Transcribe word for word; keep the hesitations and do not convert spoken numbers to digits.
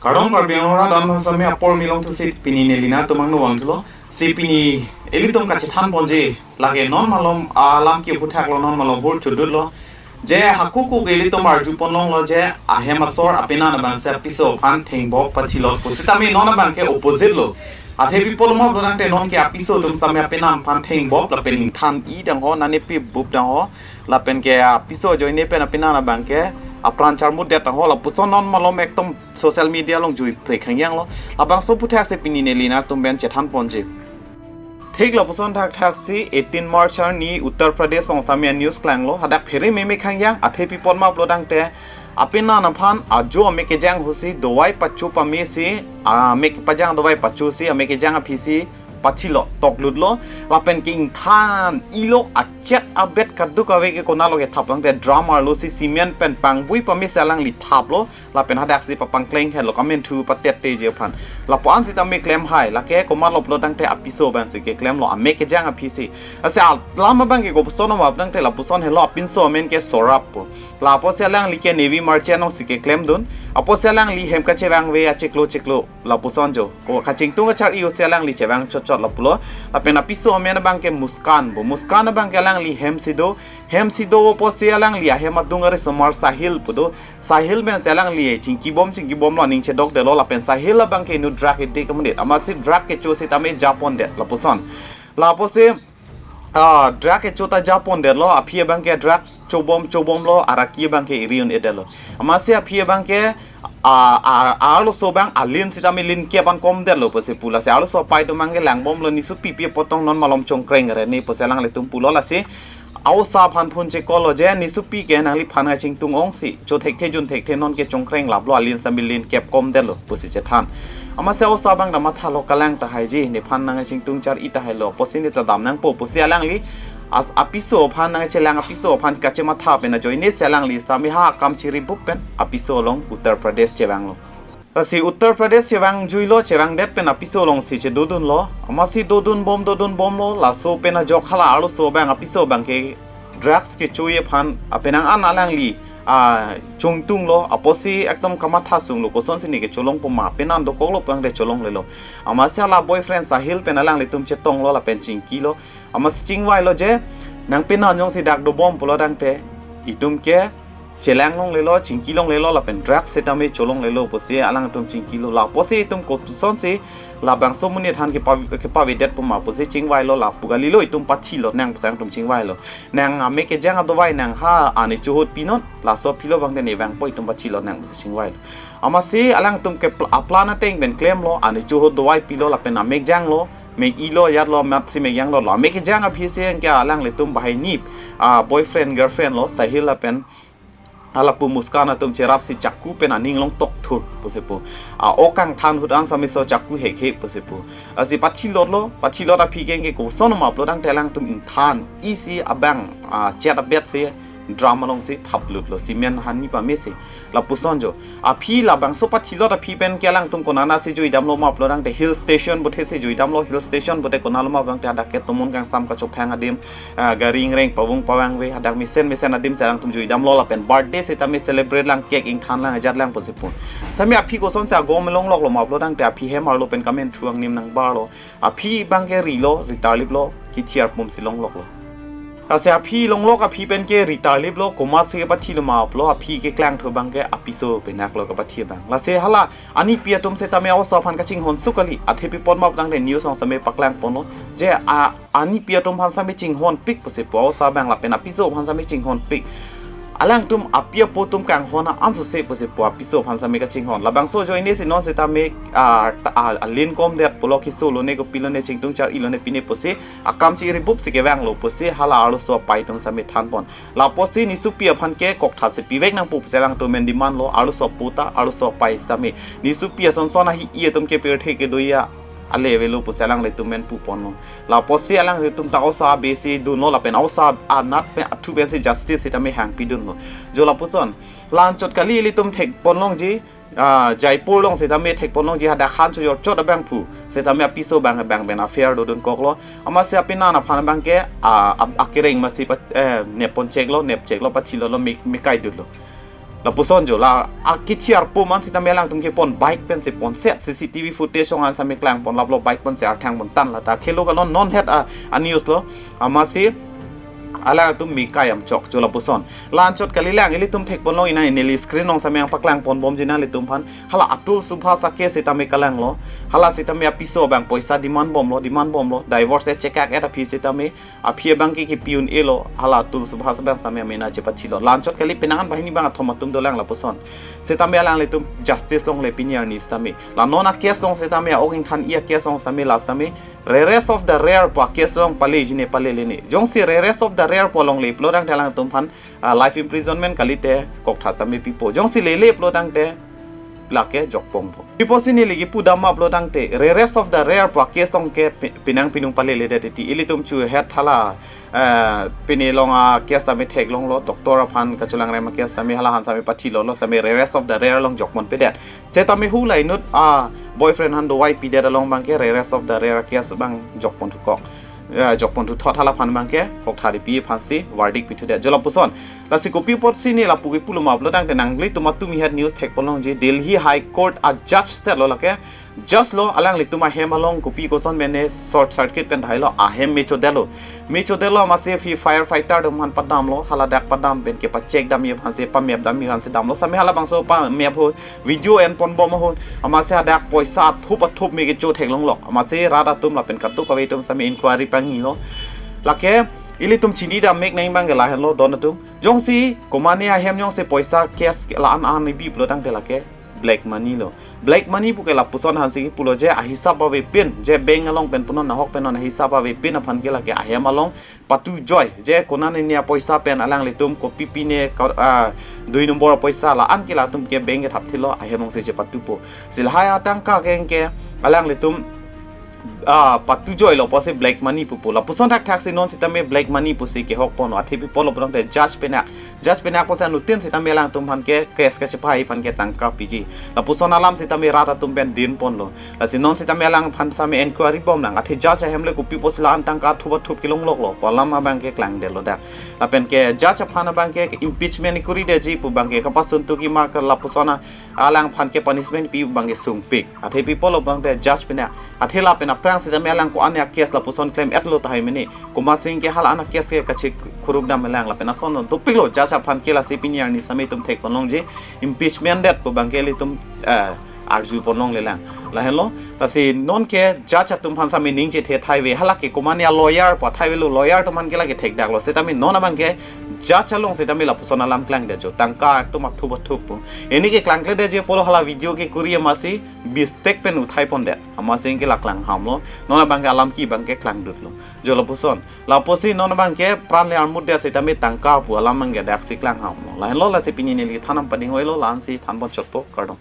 Kardom Karbi Anglong arat, dan sami apor milong thusi pini neli nangtum angno vangthulo. Si pini ilitum kachethan ponji lake non malom alam ke aphuthak lo, non malom hur chudutlo. Je hakuku ke ilitum arju ponlonglo je ahem asor apenan abangsi apiso aphan thengbok pathilot pu. Sitame non abangke opposite lo. Athe pi apotma pulotangte nonke apiso atum sami apenan aphan thengbok lapen ingthan-i dang ho, nane pi bup dang ho. Lapen ke apiso ajoine pen apenan abangke apran charmut det dang ho, lapuson non malom ekdom social media along jui prekhangyang lo. Labangso aphuthak si pini neli nangtum pen chethan ponji. Thik lapuson thakthak si eighteen March arni Uttar Pradesh along sami a-news klanglo. Hadak phere meme khangyang, athe pi apotma pulotangte apenan aphan ajo amek kejang ahut si dovai pacho pame si, amek pajang dovai pacho si amek kejang aphi si pathilo toklutlo. Lapen ke ingthan-ilo, achet abet kaduk ave ke konatlo kethap tangte drum arlo si cement pen pangvui pame si alangli thaplo. Lapen hadak si papangkleng helo, kamenthu patet teji aphan. Lapu-an sitame klem hai, lake komatlo pulotangte apiso abangsi keklemlo, amek kejang aphi si. Lasi alam abangke kopuson ma pulotangte lapuson helo, apinso amen ke Saurabh pu. Lapusi alangli ke Navy Merchant along si keklemdun. Apotsi alangli hem kachevangve achiklo chiklo lapuson jo. Ko kachingtung kachar-i ahut si alangli chevang chotchot lapulo. Lapen apiso amen abangke Muskan pu. Muskan abangke alangli hem si do. Hem si do apotsi alangli ahem adung arisomar Sahil pu do. Sahil pensi alangli chingkibom chingkibomlo, aning chedokdetlo, lapen Sahil abangke inut drug addict amonit. Amatsi drug kecho sitame japondet lapuson. Lapusi, ah, drug kecho ta japondetlo, aphi abangke drugs chobom chobomlo, araki abangke iri un-edetlo. Amatsi aphi abangke, ah, ah, arloso abang alin sitame lin kep an komdetlo pusi pu. Lasi arloso apai atum abangke langbomlo, nesopi pi apot tong non malom chongkreng re ne pusi alanglitum pulo. Lasi a-osa aphan phone che-call-lo je, nesopi ke nangliphan kachingtung ongsi cho thekthe jun thekthe, nonke chongkreng laplo, alin sitame lin kep komdetlo pusi chethan. Amatsi a-osa abang ta mathalo, kalang tahaiji, nephan nangkachingtung char-i tahailo, pusi ne ta dam nangpo pusi alangli as-, apiso aphan nangchelang, apiso aphan kachematha pen ajoine si alangli sitame ha akam chiri bup pen apiso along Uttar Pradesh chevanglo. Lasi Uttar Pradesh chevangjuilo, chevangdet pen apiso alongsi chedodunlo. Amatsi dodunbom dodunbomlo, laso pen ajok hala arloso abang, apiso abangke drugs kecho-i aphan apenang an alangli, ah, chongtunglo. Apotsi ekdom kamathasunglo, kosonsi ne kecholongpo ma, penan dokoklo pulotangte cholonglelo. Amatsi hala boyfriend Sahil pen alanglitum chetonglo lapen chingkilo. Amatsi chingvailo je, nang penan jongsi dak dobom pulotangte itum ke chelanglonglelo, chingkilonglelo, lapen drugs sitame cholonglelo pusi alangtum chingkilo. Lapusi itum kosonsi labangso amonit aphan kepa-, kepavedetpo ma pusi chingvailo, lapu kalilo, itum pathilot nang pusi alangtum chingvailo. Nang amek kejang adovai nang ha an-echo ahut pinon, laso aphilo abangke ne vangpo, itum pathilot nang pusi chingvailo. Amatsi alangtum ke pl-, aplan ateng pen klemlo, an-echo ahut dovai pilo lapen amek janglo, mek-ilo, yatlo, amatsi mek janglo, lo amek kejang aphi si anke alanglitum bahai nip, ah, boyfriend girlfriend lo, Sahil lapen halapu Muskan atum cherapsi chaku pen aning along tokthur pusi pu. Ah, o kangthan ahut an sami so chaku hekhe pusi pu. Lasi pathilotlo, pathilot aphi ke anke koson ma pulotangte alangtum ingthan-i si abang, ah, chet abet si drum alongsi thaplutlo, cement hani pame si. Lapuson jo. Aphi labangso pathilot aphi pen ke alangtum konatsi juidamlo ma pulotangte hill station puthe si juidamlo, hill station pute konatlo ma pulotangte hadak ke tomon kangsam kachophang adim, ah, gari ingreng pavung pavangve, hadak mesen mesen adim si alangtum juidamlo lapen birthday sitame celebrate lang, cake ingthan lang, ajat lang pusi pu. Sami aphi kosonsi agom longloklo ma pulotangte aphi hem arlo pen kamenthu angnim nangbarlo. Aphi abangke rilo, ritarliplo, kithi arpum si longloklo. Lasi aphi longlok aphi pen ke ritarliplo, komatsi kepathilo ma pulo, aphi keklangthu abangke apiso penaklo kepathi abang. Lasi hala anipi atum sitame a-osa aphan kachinghon suk kali, athe pi apot ma pulotangte news along sami paklang ponlo je, a, anipi atum aphan sami chinghonpik pusi pu, a-osa abang lapen apiso aphan sami chinghonpik. Alangtum api apo atum kanghon ansose pusi pu apiso aphan sami kachinghon. Labangso ajoine si non sitame, ah, ta-, ah, alin komdet pulo, keso lone, kopilone, chingtung char-i lone pine pusi akam chiri bup si kevanglo pusi hala arloso apai atum sami thanpon. Lapusi nesopi aphan ke koktha si pivek nangpo pusi alangtum men demand lo, arloso apo ta, arloso apai sami. Nesopi ason son ahi-i atum ke pirthe kedo-i ale avelo pusi alanglitum men puponlo. Lapusi alanglitum ta a-osa besi dunlo lapen a-osa anat pen athu pensi justice sitame hangpidunlo. Jo lapuson. La-anchot kali ilitum thekponlongji, ah, Jaipur along sitame thekponlongji, hadak han chojor chot abangphu sitame apiso abang abang pen affair dodunkoklo. Amatsi apenan aphan abangke, ah, ab-, akereng amatsi pat-, eh, neppon cheklo, nep cheklo, pathilotlo, mik-, mikaidunlo. Lapuson jo, la akithiar pu man sitame alangtum kepon bike pensi ponset, C C T V footage along an sitame klangpon laplo, bike pensi arthang pon tan lata khelo kalon non het a, a news lo. Amatsi alangtum me kayam chok jo lapuson. La anchot kalilang, ilitum thekponlong, ina neli screen along sitame nangpaklangponbomji nanglitum aphan. Hala Atul Subhas a-case sitame kalanglo. Hala sitame apiso abang poisa demand bomlo, demand bomlo. Divorce e chekak et aphi sitame, aphi abangke kepi un-elo. Hala Atul Subhas abang sitame amena chepathilo. La anchot kali, penang an banghini bangkethom atum dolang lapuson. Sitame alanglitum justice longle pini arni sitame. La non a-case along sitame, a-ok ingthan-i a-case along sitame, la sitame rarest of the rare pu a-case along paleji ne palele ne. Jongsi rarest of the rare pu along le pulo tangte alangtum aphan, ah, life imprisonment kalite koktha sitame pipo. Jongsi lele pulo tangte lake jokpongpo. Pi apotsi neli kipu dam ma pulo tangte, rarest of the rare pu a-case along ke pi-, pinang pinung paleledet titi. Ilitum chu het hala, eh, pini along a-case sitame theklonglo, doctor aphan kachelang rem a-case sitame, hala aphan sitame pathilolo, sitame rarest of the rare along jokponpedet. Sitame hu la inut a-boyfriend aphan dovai pidet along abangke rarest of the rare case abang jokpon thukok. Eh, jokpon thuthot, hala aphan abangke koktha ripi aphansi verdict pithudet jo lapuson. Lasi kopi apotsi ne lapu kipulo ma pulo tangte, nanglitum atum het news thekponlongji, Delhi High Court a-judge setlo lake. Judge lo, alanglitum ahem along kopi koson mene short circuit pen thailo, ahem me chodetlo. Me chodetlo amatsi phi firefighter atum aphan padamlo, hala dak padam pen kepachek damji aphansi, pamep damji aphansi damlo. Sitame halabangso pamep ahut video enponbom ahut, amatsi hadak poisa athup athup me kecho theklonglok. Amatsi rat atum lapen katuk kave atum sitame inquiry pangilo. Lake ilitum chinidam mek nang abangke lahenlo don atum. Jongsi komane ahem jongsi poisa cash la-an an ibi pulo tangte lake black money lo. Black money puke lapuson aphansi kipulo, je ahisap avepin, je bank along pen punon, nahok pen non ahisap avepin aphan ke lake ahem along patujoi, je konane ne apoisa pen alanglitum kopi pine ka-, ah, dui nombor poisa la-an ke latum ke bank kethap thilo, ahem alongsi chepatupo. Si lahai atangka ke ke alanglitum, ah, patujoilo pusi black money pupo. Lapuson thakthaksi non sitame black money pusi kehokponlo, athe pi apotlo pulo tangte judge penak. Judge penak pusi anuttin sitame alangtum aphan ke case kachepai aphan ke tangka piji. Lapuson alam sitame rat atum pen dinponlo. Lasi non sitame alangphan sitame inquiry bomlang, athe judge ahem le kopi apotsi la-an tangka athup athup kelongloklo pu alam abangke klangdetlo dak. Lapen ke judge aphan abangke impeachment ikuridetji pu abangke kapasun tuki ma ke lapuson a alangphan ke punishment pi abangke sungpik. Athe pi apotlo pulo tangte judge penak. Athe lapen aphrang sitame alang ko-an a-case lapuson claim etlo tahai mene. Komat sing ke hala an a-case ke kachekhuruk dam lang lapen ason dopiklo judge aphan ke. Lasi pini arni sitame itum thekponlongji, impeachment det pu abangke ilitum, eh, arjuponlonglelang. Lahenlo, lasi non ke judge atum aphan sitame ning chethe thaive, hala ke komane a-lawyer pu thaive lo, lawyer atum aphan ke lake thekdaklo. Sitame non abangke judge along sitame lapuson alam klangdet jo, tangka atum athup athup pu. Pini ke klangkledetji pulo hala video kekuri amatsi bistek pen uthaipondet. Amatsi ke la klanghamlo. Non abangke alam ke abangke klangdutlo jo lapuson. Lapusi non abangke pran le armutdet sitame tangka pu alam abangke daksi klanghamlo. Lahenlo, lasi pini neli thanam pading oilo, la-ansi thanpon chotpo, kardom.